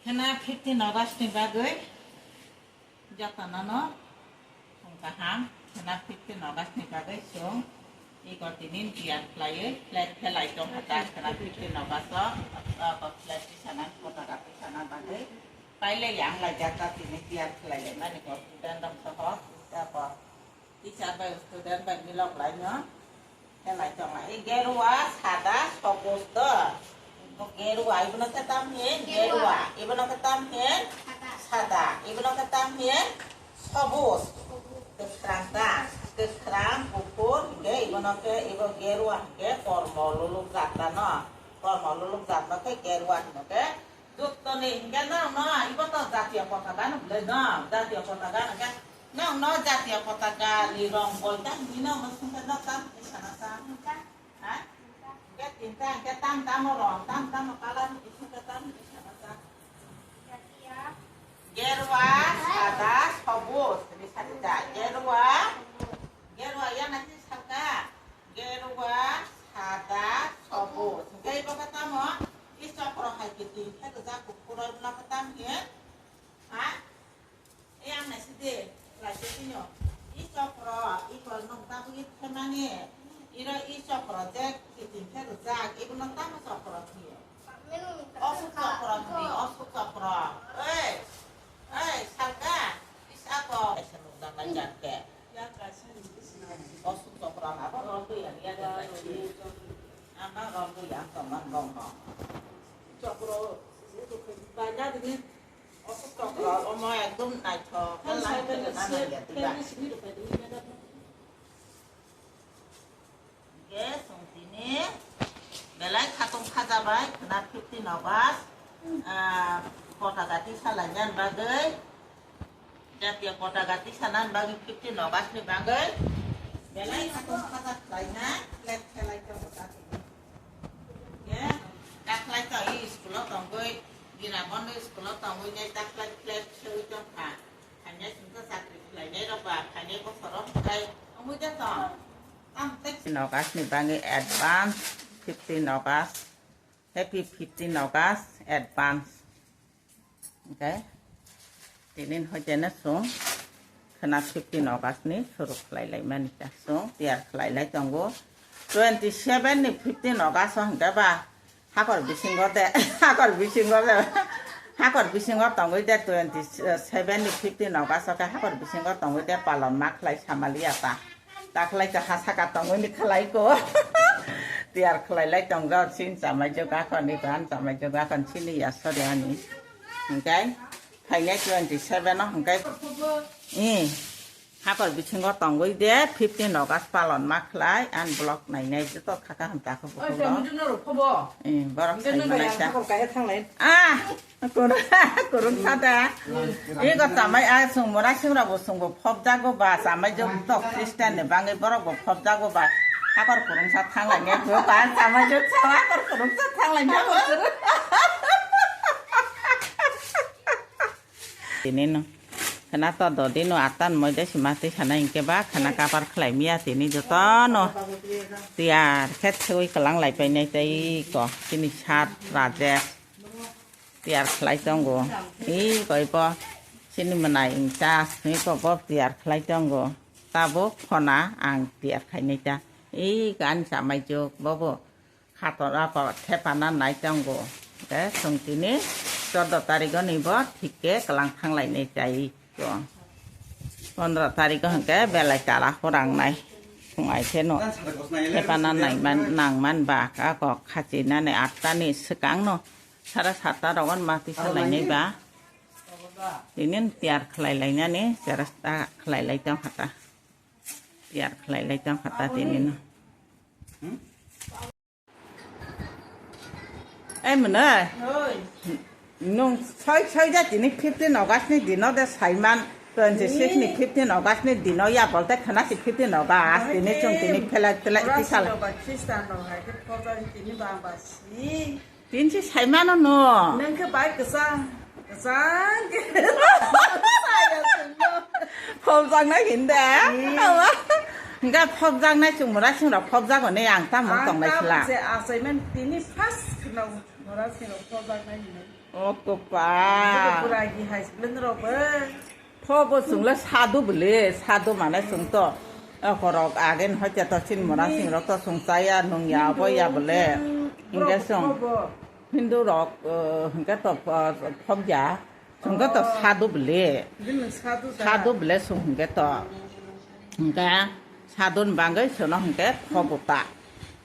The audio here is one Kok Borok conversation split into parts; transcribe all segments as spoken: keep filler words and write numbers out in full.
Khena fifteen August ni bagwi jotono no song kaham, khena fifteen August ni bagwi song iko tinin tiyar khlaiwi flag phelai tong kha ta khena fifteen August o, abo flag tisanan, pataga tisanan bagwi pailai yang lai jak ta tini tiyar khlai lai mani ko student rok soho, abo Teacher bai student bai milok lai no. Khe lai tong lai. I gerua, sada, sobuj do. Ibo gerua, ibono khe tam hin? Gerua. Ibono khe tam hin? Sada. Ibono khe tam hin? Sobuj. Kwkhrang ta. Kwkhrang, kuphur, hwnkhe ibono khe, ibo gerua hwnkhe kormo luluk jat ta no. Kormo luluk jat no khe gerua hino khe. Jottoni hingke nokno ibo to jatiyo potaga no bwlai no, jatiyo potaga hingke nokno jatiyo potaga ni rong koita hingke nokno sungke nok tam hingke sana sa. Ha? Hingke tinta hingke tam tamo rong, tam tamo colour hingke sungke tam hingke sana sa. Gerwa, sada, sobuj, hingke sadi da. Gerwa, gerwa yana hingke salka. Gerwa, sada, sobuj. Hingke ibo khe tamo? I chokro hai kiting khe rijak kuphur oi bono khe tam hiye? Ha? E ang naisidi, laisidi no. I chokro, i kol nung tabuk i themani. Iro i chokro je kiting khe rijak, ibono tamo chokro hiye? Osuk chokro hwnwi, osuk chokro. Ei, ei, salka, is ako. Kaisa nukjaknai jat khe. Osuk chokro abo rwngwi ya, ya, ya, ya. Ama rwngwi ya, tongma rwngno. Chokro, baina dini. Osuk chokro, omo ekdom naithok. Kan sai kan siya, kan sini rupai dini. Hingke chwng tini belai khatung khajabai khwna fifteen August, ah, potaga tisa lainani bagwi, jatiyo potaga tisanani bagwi fifteen August ni bagwi belai khatung khaja khlaina flag khelai tongo ta tini. Hingke dakhwlai to i school o tongwi, Dina Bondo school o tongwi nai dakhwlai flag sewi tongkha. Khainai chwngkha chakri khlainai rok ba khainai bosoro hwnkhe wngwi de tong. Tamo tei fifteen August ni bagwi advance fifteen August. Happy fifteen August advance. Hwnkhe tinin hoiteno chwng khwna fifteen August ni suru khlai lai mani ta chwng tiyar khlai lai tongo. Twenty seven ni fifteen August o hwnkhe ba Hakor bisingo de, hakor bisingo de, hakor bisingo tongwi de twenty seven ni fifteen August o khe hakor bisingo tongwi de palon ma khlai samaliya ta. Ta khlai kha ha saka tongwi ni khlai ko. Tiyar khlai lai tong jao sin chamai jo ga kon ni ban chamai jo ga kon sini ya sori ani. Hingkai phainai twenty seven o hingkai. I. Hakor bisingo tongwi de fifteen August palon ma khlai, ang vlog nainai joto khaka hamta khe bukhuk rok. Eh, borok sai manai ta. Ah, kurung, kurung sa da. Ego chamai a sung mora sung rok bo sung bo phobjago ba, chamai jok tok Christian ni bangwi borok bo phobjago ba. Hakor kurung sa thanglai nai bo ba, chamai jok sa hakor kurung sa thanglai nai bo. Tini no khwna to dodi no atan moi de sima twi sana hinkhe ba khwna kapar khlai miya tini joto no tiyar khe thewi kwlang lai painai tei ko chini sat Rajesh tiyar khlai tongo. Ih koi bo chini mwnai ingcha simi ko bo tiyar khlai tongo. Tabuk khona ang tiyar khainai ta. Ih ani chamai juk bobo. Khator ako thepana nai tongo. Te chwng tini chordo tarigo ni bo thik khe kwlang thang lai nai chai ko. Pondro tarigo hwnkhe belai kala khorang nai. Thung ai khe no thepana nai man, nang man ba ako khachi nani atta ni swkang no sara satta rogon ma tisa lai nai ba. Tini tiyar khlai lai nani sara satta khlai lai tong kha ta. Tiyar khlai lai tong kha ta tini no. Ei mwnwi. Oi. Nwng soi soi ja tini fifteen August ni dino de saiman twenty six ni fifteen August ni dino ya bolte khana si fifteen August tini chwng tini phelai phelai tisal. Christian rok hai khe kotor tini bang ba si. Tini si saimano no. Nwng khe bai kwchang. Kwchang khe. Phobjaknai hin de. Hmm. Hingga phobjaknai chwng mura singrok phobjago ne ang tamo tongnai sila. Ang tabuk je achaiman tini first khwna mura singrok phobjaknai hinwi. O kopa. Pura gi hai siblen rok bo. Phobo chwngla sadu bwle, sadu mane chwng to. Ekorok agen hoite to sin mora sing rok to chwng chaya nung ya bo ya bwle. Hinke chwng Hindu rok, eh, hinke to, eh, phobya. Chwng to sadu bwle. Sadu bwle chwng hinke to. Hinke sadun bangwi chwngno hinke phobuta.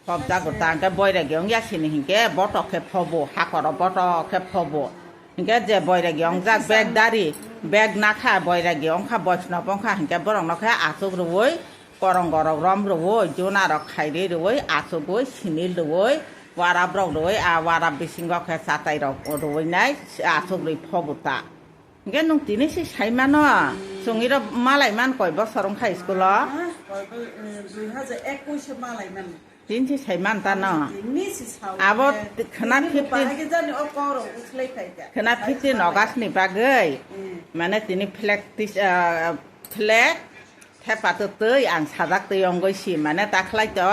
Phobjago ta hwnkhe boiragi wngya sini hinkhe botok khe phobo, hakoro botok khe phobo. Hinkhe je boiragi wngjak bek dari, bek nakha boiragi wngkha, boisnop wngkha hinkhe borokno khe achuk rwui, korongorok rom rwui, junarok khairi rwui, achugwi, sinil rwui, warap rok rwui, a warap bisingo khe chatai rok rwui nai achuk rwi phobo ta. Hinkhe nwng tini se sai mano, chwng iro malai man koi bosor wngkha school o? Ah, koi bo-, eh, dui hajar ekush o malai man. Tini se sai man ta no? Tini se sao Abo khe, khna tini fifteen, bahai khe jani o kok rok uslai khai kha. Khna fifteen August ni bagwi, Hmm. mane tini flag tis-, ah, flag thepa twi twi ang sajak twi ongoi si, mane ta khlai to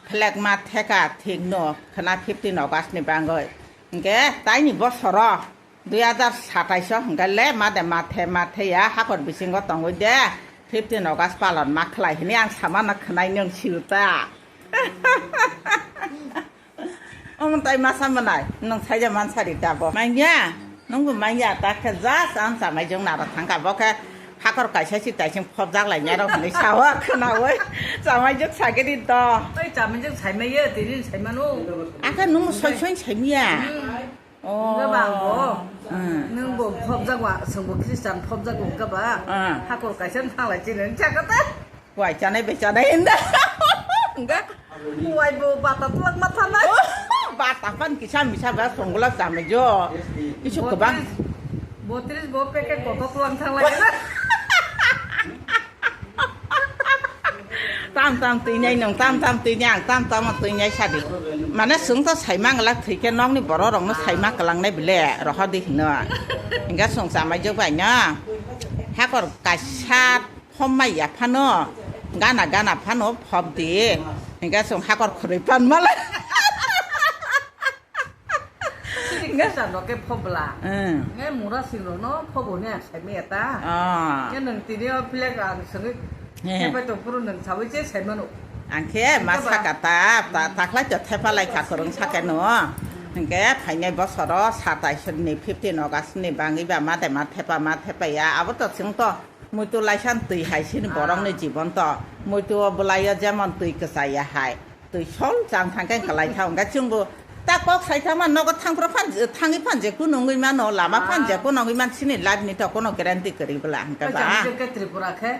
flag ma theka thik no khna fifteen August ni bagwi. Hinkhe taini bosoro Dui hajar satais o hwnkhe le made mathe mathe ya hakor bisingo tongwi de fifteen August palon ma khlai hwnwi ang samano khwnai nwng siu ta. Omo tai masa mwnai nwng saija mansari ta bo. Manya, nwngbo manya ta khe just ang chamai jwng naro thangkha bo khe hakor kaisa si taising phobjak lai nyarok hwnwi sao khwnaui chamai jwk sagedi to. Oi chamai jwk saimai ye tini saimano. Akhe nwng soi soi saimya. Hmm. Oh. Wngkha ba ang bo? Hmm. Nwng bo phobjak wa, chwng bo Christian phobjak wngkha ba? Ah. Hakor kaisa thanglai chini wngkha khe ta? Wai chanai bai chanai hinda. Wngkha? Wai bo bata twlak ma thanai. Oh, bata phan kisa misa ba songwla chamai jo. Isu kwbang. Botris, botris bo packet kotor twlang thanglai. Tam tam twi nai nwng, tam tam twi nai ang, tam tam twi nai sadi. Mane chwng to saima glak thwi khe nokni borok rokno saima kwlangnai bile rohor di hino. Hinkhe chwng chamai jwk bai no. Hakor kaisa phom mai ya phano. Gana gana phano phop di. Hinkhe chwng hakor khurui pan malai. Chini Christian rok khe phobla. Hmm. Nge mura sing rok no phobo hwnwi ang sai maya ta. Ah. Nge nwng tini o flag ang swngwi Eh. khe pai tong phuru nwng sawi se sai mano. Ang khe ma Hinkhe ba saka ta, ta, takhlai to thepa lai kha kwrwng sake no. Hinkhe phainai bosoro satais ni fifteen August ni bangwi ba ma de ma thepa ma thepa ya. Abo to chwng to muitu laisa twi hai sini borok ni Ah. jibon to. Muitu o bwlai o jemon twi kwchai ya hai. Twi sol chang thang khe kwlai tha, hwnkhe chwngbo ta kok sai thangma nogo thangphra phan, thangwi phan je kuno wngwi mano, lama phan je Ah. kuno wngwi man, chini life ni to kuno guarantee kwrwi bwla, hwnkhe Koi ba. Chami khe Tripura khe?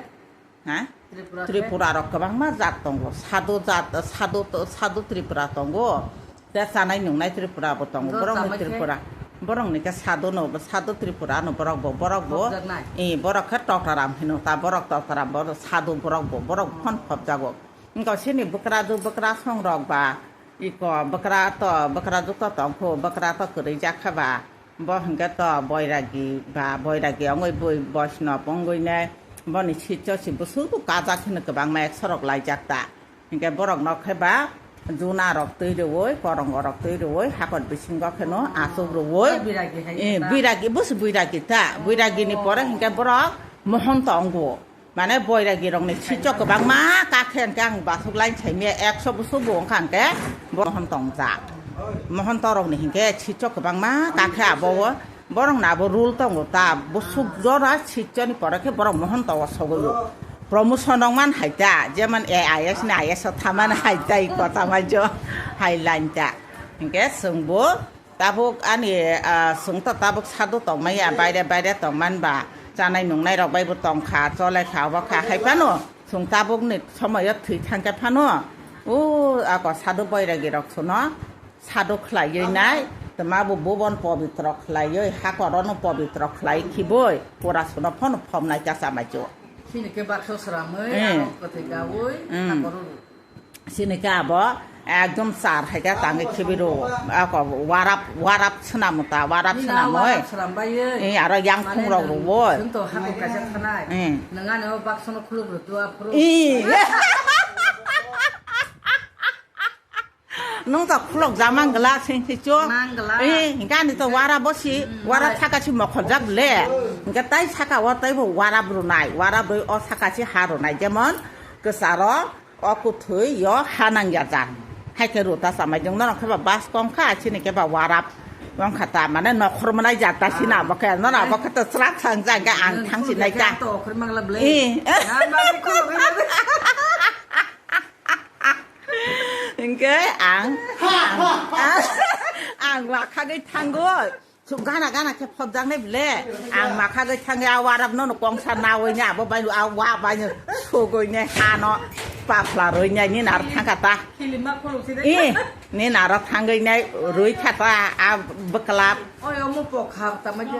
Ha? Tripura khe? Tripura rok kwbangma jat tongo, sadu jat, sadu, sadu Tripura tongo, tei chanai nungnai Tripura bo tongo, Do borok ni chamai khe? Tripura, borok ni khe sadu no, sadu Tripura no borok bo, borok bo, Hobjaknai? Eh, borok khe Toktaram hino ta, borok Toktaram bo sadu borok bo, borok phon hobjago. Wngkha sini bwkrajwk bwkrasong rok ba, iko bwkra to, bwkrajwk to tongkhu, bwkra to kwrwi jak kha ba, bo hwnkhe to boiragi ba, boiragi wngwi bui boisnop wngwi nai, boni sityo si bwswk bo kajak hino kwbangma ekso rok laijak ta. Hwnkhe borok no khe ba juna rok twi rwui, korongo rok twi rwui, hakor bisingo kheno achuk rwui, Biragi hai eh, ta. Biragi, bwswk biragi ta, biragi ni pore hwnkhe borok mohonto wngo. Mane boiragi rokni sityo kwbangma kakhe hwnkhe ang basuk line saimaya ekso bosor bo wngkha hwnkhe bo mohon tongjak. Mohon torokni hinkhe sityo kwbangma kakhe abo o borokni abo rule tongo ta bosuk jora sityoni pore khe borok mohon togo sogwi o. Promotion wngman hai ta jemon A I S ni I A S o thaman hai ta iko tamajo hai line ta. Hinkhe chwngbo Tabuk ani, ah, chwng to tabuk sadu tongmaya, baire baire tongman ba, chanai nungnai rok bai bo tongkha, cholai kha, obo kha, hai phano chwng tabuk ni somoyo thwi thang khe phano, o ako sadu boiragi rok chwngno sadu khlaiwi nai, tma bo bubon pobitro khlaiwi, hakoro no pobitro khlai khiboi, pura chwngno phano phom nai cha chamai cho. Chini khe bakso sramwi, Eh. Ano kwthwi gawi, Mm. Hakoro. Sini khe abo ekdom char hai khe tangwi khibi rwo. Ako warap, warap swnam ta, warap Nina swnam oi. Warap swnam bai ye. Eh, aro yang Mane phung rok nwng rwo. Chwng to hakor kaisa thanai. Eh. Nwng ani o baksono khuluk rw tu aphuru. Eh. Nung to khulok ja manggla sing si chu. Manggla. Eh, hinkhe ani to warap bo si, warap saka si mokhol jak le. Hinkhe tai saka o tai bo warap runai, warap roi o saka si ha runai. Jemon kwcharo o kuthwi yo ha nang ya ja. Hai khe ruta chamai jong norok khe ba bas kong kha, chini khe ba warap. Wng kha ta mane nokhor manai ja ta sina bo khe, norok bo khe to chwrak sang ja hinkhe ang thang si nai ta. To okhor mangla ble. Eh. Hinkhe ang, ang, ang, ang wakhagwi thango. Su gana gana khe phobjaknai bile. Ang makhagwi thangwi a warap nono kongsa nawi ni abo bai a wa bai sugwi ne hano papla rwi ne ni nar thangka ta. I ni naro thangwi ne rwi kha ta a bwklap. Oi omo pok khap ta ma je.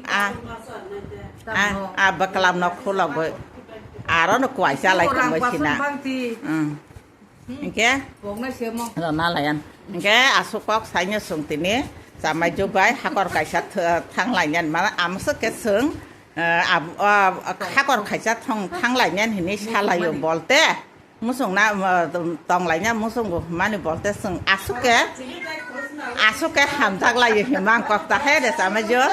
A, a, a bwklap no khulogwi. Aro no kwai chalai tongwi sina. Hinkhe rona layan. Hinkhe aswk kok saino chwng tini chamai jwk bai hakor kaisa thwng thang lainani mano amswk khe chwng, eh, ab-, ah, hakor kaisa thwng thang lainani hinwi salaio bolte. Muchung na, ah, tong laina muchung bo hwnmani bolte chwng aswk khe, aswk khe hamjak laio hinma ang kok ta he de chamai jwk.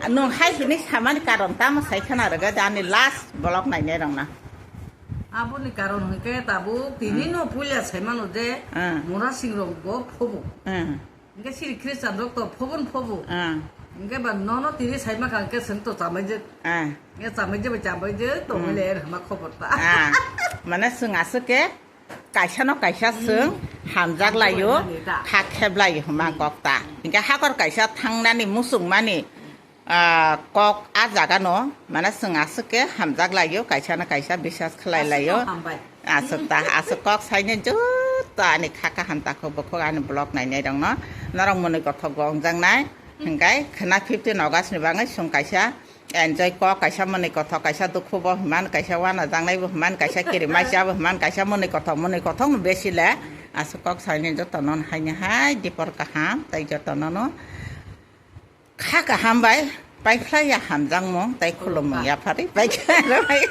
Nwng hai hinwi samani karon tamo sai khwna rwgwi de ani last vlog nainai rok na. Aboni karon hwnkhe tabuk tini no puila saimano je mura sing rok bo phobo. Hwnkhe siri Christian rok to phobon phobo. Hwnkhe ba nono tini saima kha hwnkhe chwng to chamai je. Hwnkhe chamai je bai chamai je tongwi le er hwnma khobor ta. Mane chwng aswk khe kaisa no kaisa chwng hamjak laio, kha kheb laio hwnma kok ta. Hwnkhe hakor kaisa thangnani muchung mani. Ah, kok a jaga no, mane chwng aswk khe hamjak laio, kaisa na kaisa biswas khlai laio. Aswk ta, aswk kok saini jotto ani kha kaham takhuk bukhuk ani vlog nainai rok no. Norok mwnwi kothok bo wngjak nai, hwnkhe khwna fifteen August ni bagwi chwng kaisa enjoy kok, kaisa mwnwi kothok, kaisa dukhu bo hwnman, kaisa wana jaknai bo hwnman, kaisa kirimaisa bo hwnman, kaisa mwnwi kothok, mwnwi kothok no besi le. Aswk kok saini jotto no haini hai dipor kaham, tai jotto no no. Kha kaham bai, paikhlai ya hamjakmung, tai khulumung ya pharwi, paikhlai